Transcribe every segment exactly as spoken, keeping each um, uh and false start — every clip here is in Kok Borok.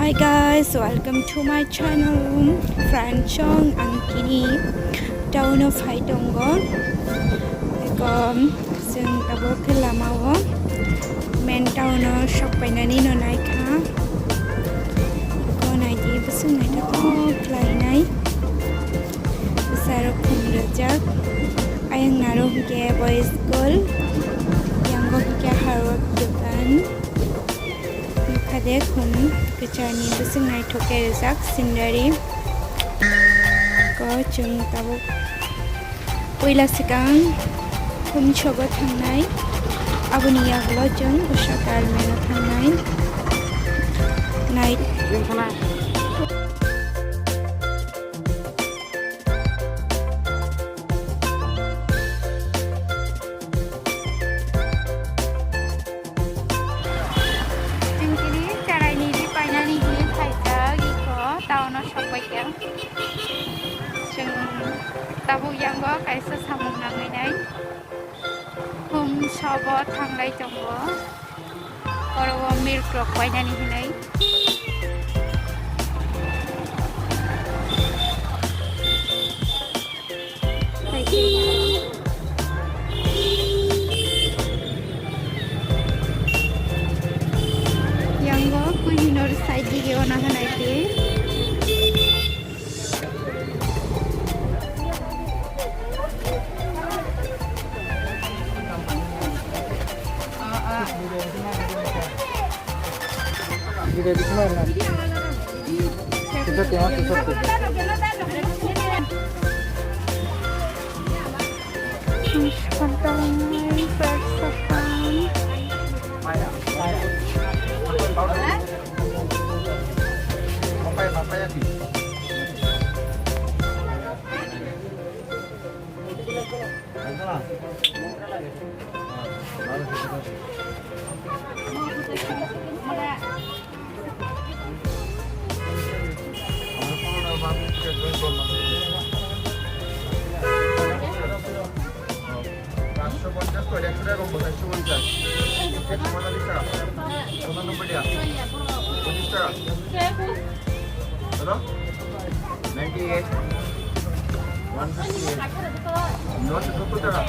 Hi guys, welcome to my channel. Friend chong ang kini town o phai tongo. Eko chwng tabuk khe lama o main town o sok painani no naikha. Eko naidi bwswk naithotok khlainai. Bwsarok khum rwjak. Ayang naro hwnkhe boys school. Yango hwnkhe Harvard dukan. Nukha de khum kwcharni bwswk naithok khe rijak scenery. Ko chwng tabuk puila swkang khum sobo thangnai, aboni yagulo chwng bwsa Carmen-o thangnai. Nai- Chwng tini cheraini ri painani hinwi phaijak, iko town-o sokbaikha. Chwng tabuk yango kaisa samung nangwi nai. Khum sobo thanglai tongo. Oro o milk rok painani hinwi. Yango Kohinoor side dige o naha naidi. পাঁচশো পঞ্চাশ করে একশো টাকা কম, একশো পঞ্চাশ। একশো পঁয়তাল্লিশ টাকা। পঁচানব্বই টাকা। পঁচিশ টাকা। Hello? Ninety eight. One fifty eight. নশো সত্তর টাকা।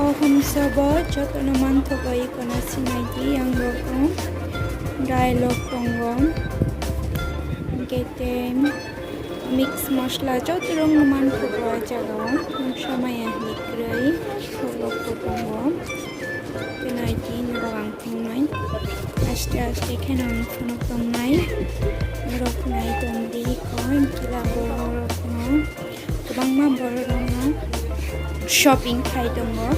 O humsa bo jotono manthogo, ikono sinaidi, yang rok o dai lok tongo, hwnkhe tei mix masala joto rok no manthogo o jaga o, mungsa maya hinwi kwrwi sok rok bo tongo, tei naidi norok ang. Tongnai. Aste aste kheno ang phunuk tongnai. Borok nai tongdi koi kila borokno. Kwbangma borokno shopping khai tongo.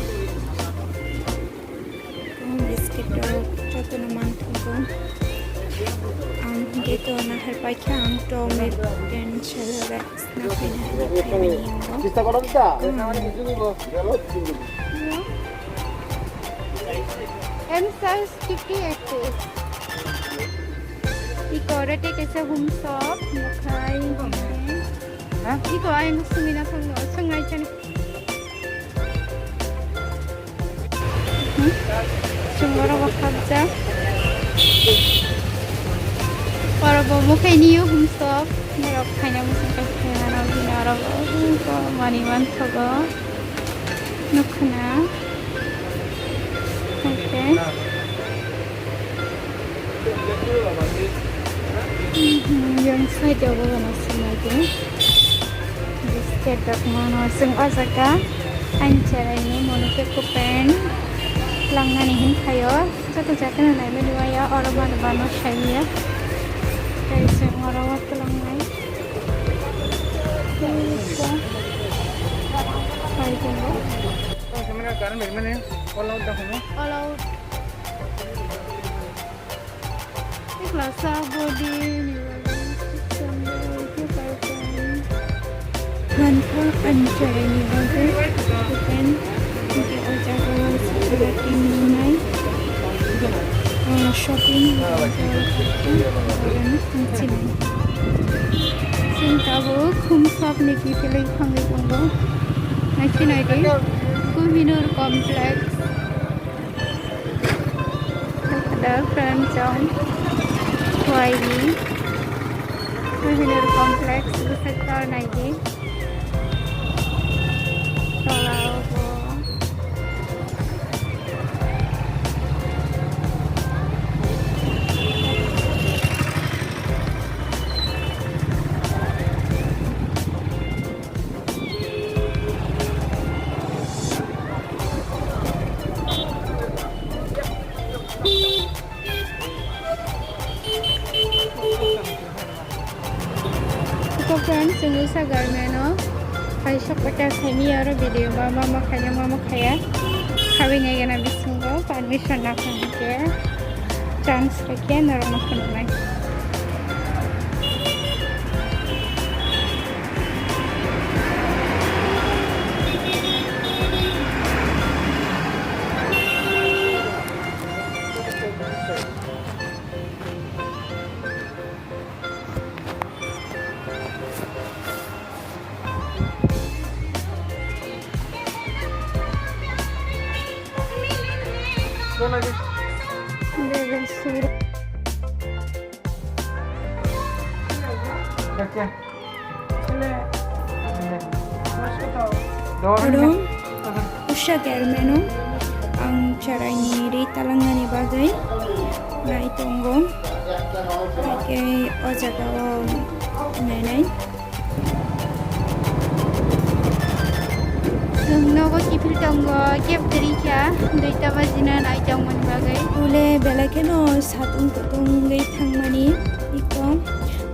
Biscuit rok jotono manthogo. Ang gate o nahar paikha ang tong ten sal. Chista koro ta? M size fifty eight. Iko rete kesa humsok, mokhai. Ha? Iko ayang sumina thangno, sungai chan. Chwng oro bo khapjak. Oro bo mukhai niyo humsok. Norok khaina muchung khe khaimano bini oro bo manwi manthogo. Nukhuna. Haikhe. Yang side o bo no sinai de. Biscuit rok mano chwng o jaga. Ani cheraini mono khe kupen langnani hin khaio. Joto jaga no naimani waya oro mano bano saimya. Tei chwng oro o twlangnai. Hai tongo. All out. Manpha ani cheraini bagwi kupen hwnkhe o jaga o Shopping, shopping, sing tabuk khum sop ni kiphilwi thangwi tongo. Naikhe naidi Kohinoor Complex. Hello friends, chwng Huaini Kohinoor Complex bwswk tor naidi. Tola o bo. Iko friends, chwng usa garment o kaisa kota khaimya aro video ma ma ma khaina ma ma khaya khawi nai gana bisingo permission na kha hwnkhe chance rwkhe norokno phunuknai. Oro usa garment o ang chwraini ri talangnani bagwi nai tongo. Hakhe o jaga o nainai. Chwng nogo kiphil tongo, keb kwrwi kha, duita bajina nai tongmani bagwi. Ule belai kheno satung kutung wngwi thangmani iko.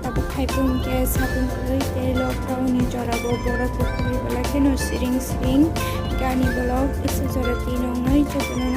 Tabuk hai phuru hwnkhe satung kwrwi tei lockdown ni jora bo borok kwrwi belai kheno siring siring gani bolok kisa jora twi nw wngnai jotono.